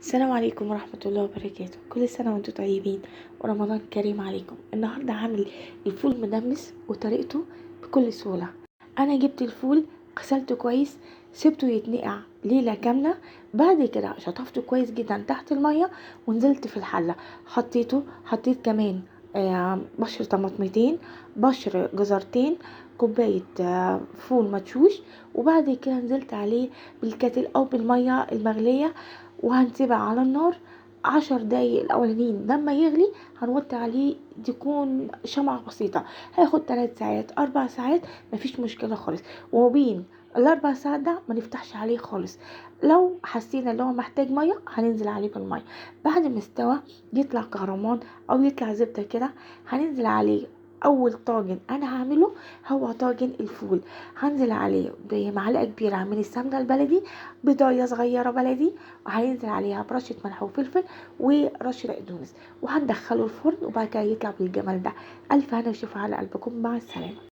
السلام عليكم ورحمة الله وبركاته. كل سنة وانتم طيبين ورمضان كريم عليكم. النهاردة هعمل الفول مدمس وطريقته بكل سهولة. انا جبت الفول، غسلته كويس، سبته يتنقع ليلة كاملة، بعد كده شطفته كويس جدا تحت المية ونزلت في الحلة حطيته. حطيت كمان بشر طماطمتين، بشر جزرتين، كوباية فول مدشوش، وبعد كده نزلت عليه بالكاتل او بالمية المغلية، وهنسيبها على النار 10 دقايق الاولانيين. لما يغلي هنوطي عليه، تكون شمعة بسيطة، هياخد 3 ساعات 4 ساعات مفيش مشكلة خالص. وبين ال4 ساعات ده ما نفتحش عليه خالص، لو حسينا ان هو محتاج مية هننزل عليه بالمية. بعد ما استوى يطلع كهرمان او يطلع زبدة كده، هننزل عليه. اول طاجن انا هعمله هو طاجن الفول، هنزل عليه بمعلقه كبيرة من السمنة البلدي، بضايه صغيرة بلدي، وهينزل عليها برشه ملح وفلفل ورشه بقدونس، وهندخله الفرن، وبعد كده يطلع بالجمال ده. الف هنا وشفا على قلبكم. مع السلامة.